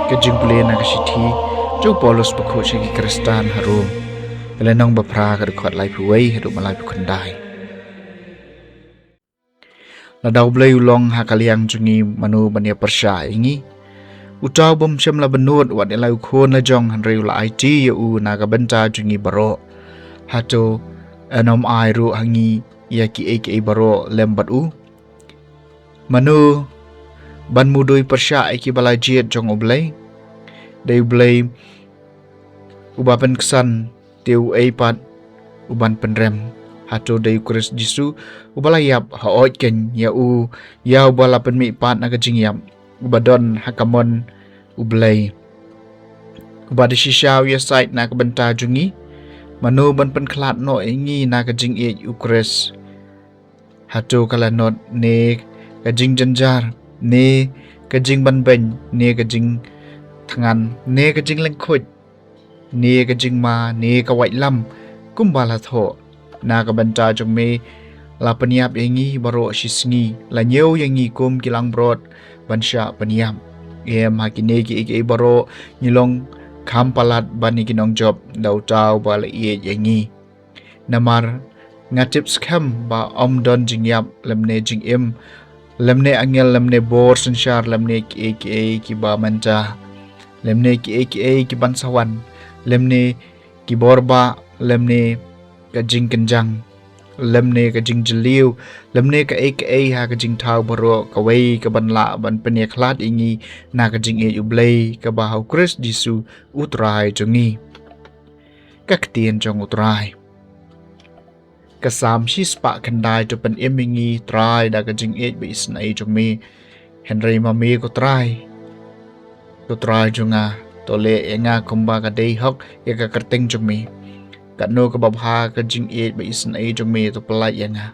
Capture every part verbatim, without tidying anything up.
Ka jingpule na ka shithi jong u Paulus bakhuid sha ki Khristan ha Rom. Ka lynnong ba phra, ka dkhot laiphew wei haduh ba laiphew khyndai. Lada U Blei u long ha ka liang jong ngi, mano ban ïa pyrshah ïa ngi? Uta u bym shym la bynnud wat ïa la u khun la jong, hynrei u la aiti ïa u na ka bynta jong ngi baroh. Hato yn ym ai ruh ha ngi ïa kiei kiei baroh lem bad u? Mano ban mudui pyrshah ïa ki ba la jied jong U Blei? Dei U Blei uba pynksan, te uei pat uban pynrem? Hato dei U Khrist Jisu uba la ïap? Hooid keiñ, ïa u, ïa uba la pynmihpat na ka jingïap, uba don ha ka mon U Blei, uba da shisha u ïasaid na ka bynta jong ngi. Mano ban pynkhlad noh ïa ngi na ka jingïeit U Khrist? Hato ka lanot, ne ka jingjynjar, ne ka jingbanbeiñ, ne ka jingthngan, ne ka jinglyngkhuid, ne ka jingma, ne ka waitlam? Kumba la thoh: Na ka bynta jong me la pynïap ïa ngi baroh shisngi, la ñiew ïa ngi kum ki langbrot ban shah pynïap. Em, ha kine kiei kiei baroh ngi long kham palat ban ïa ki nongjop da uta uba la ïeit ïa ngi. Namar nga tip skhem ba ym don jingïap, lymne jingim, lymne angel, lymne bor synshar, lymne kiei kiei kiba mynta, lymne kiei kiei kiban sa wan, lymne ki bor bah, lymne ka jingkynjang, lymne ka jingjylliew, lymne kaei kaei ha ka jingthaw baroh kawei kaban lah ban pynïakhlad ïa ngi na ka jingïeit U Blei kaba ha U Khrist Jisu U Trai jong ngi. Ka ktien jong U Trai. Ka Salm shispah khyndai. To pynim ïa ngi, Trai, da ka jingïeit ba isynei jong me. Hynrei ma me, ko Trai, ko Trai jong nga, to leh ïa nga kumba ka dei hok ïa ka kyrteng jong me. Katno kaba bha ka jingïeit ba isynei jong me, to pyllait ïa nga.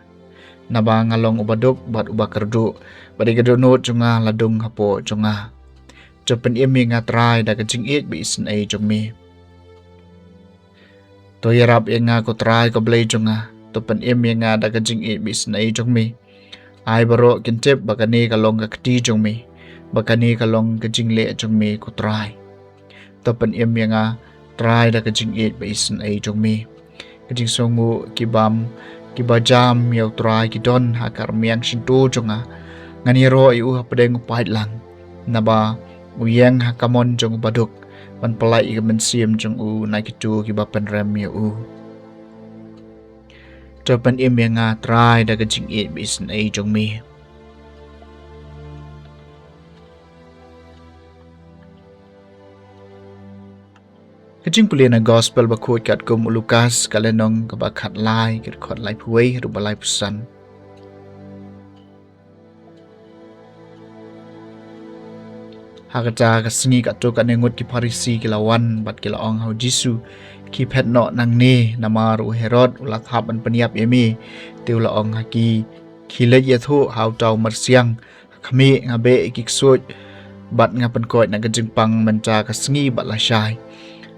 Naba nga long u baduk bad u bakyrduh, bad ïa ka dohnud jong nga la dung hapoh jong nga. To pynim ïa nga, Trai, da ka jingïeit ba isynei jong me. To ïarap ïa nga, ko Trai, ko Blei jong nga. To pynim ïa nga da ka jingïeit ba isynei jong me. Ai baroh kin tip ba kane ka long ka kti jong me, ba kane ka long ka jingleh jong me, ko Trai. To pynim ïa nga, Trai, da ka jingïeit ba isynei jong me. Ka jingsngewnguh ki bam, kiba jam ïa U Trai ki don ha ka rmiang shyntur jong nga. Ngan ïaroh ïa u hapdeng u paidlang, naba u ïeng ha ka mon jong u baduk, ban pyllait ïa ka mynsiem jong u na kito kiba pynrem ïa u. To pynim ïa nga, Trai, da ka jingïeit ba isynei jong me. Ka jingpule na Gospel bakhuid katkum u Lukas, ka lynnong kaba khatlai, ka dkhot laiphew wei haduh ba laiphew san. Ha kata ka sngi katto katne ngut ki Pharisi ki la wan bad ki la ong ha u Jisu: Khie phet noh nangne, namar u Herod u la thap ban pynïap ïa me. Te u la ong ha ki: Khie leit ïathuh ha uta u myrsiang: Ha khmih, nga beh ïa ki ksuid bad nga pynkoit na ka jingpang mynta ka sngi bad lashai,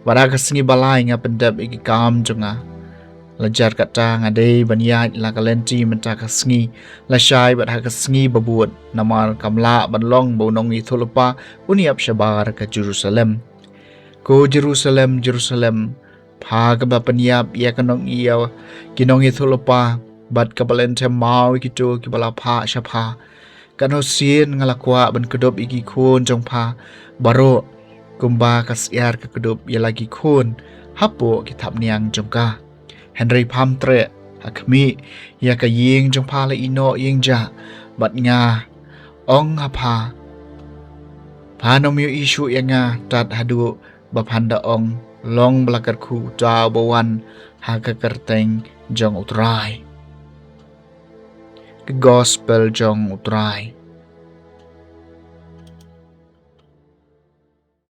bad ha ka sngi ba lai nga pyndep ïa ki kam jong nga. Lashai kata nga dei ban ïaid la ka lynti mynta ka sngi, lashai bad ha ka sngi ba bud, namar kam lah ban long ba u nongïathuhlypa un ïap shabar ka Jerusalem. Ko Jerusalem, Jerusalem, pha kaba pynïap ïa ka nongïa, ki nongïathuhlypa, bad kaba lynthem maw ïa kito kiba la phah sha pha. Katno sien nga la kwah ban kdup ïa ki khun jong pha baroh, kumba ka syiar ka kdup ïa la ki khun hapoh ki thapniang jong ka. Hynrei pham treh, ha khmih, ïa ka ïing jong pha la ïehnoh ïing jah, bad nga ong ha pha, phan ym ïohi shuh ïa nga tad haduh ba phan da ong: Long ba la kyrkhu uta uba wan ha ka kyrteng jong U Trai. Ka Gospel jong U Trai.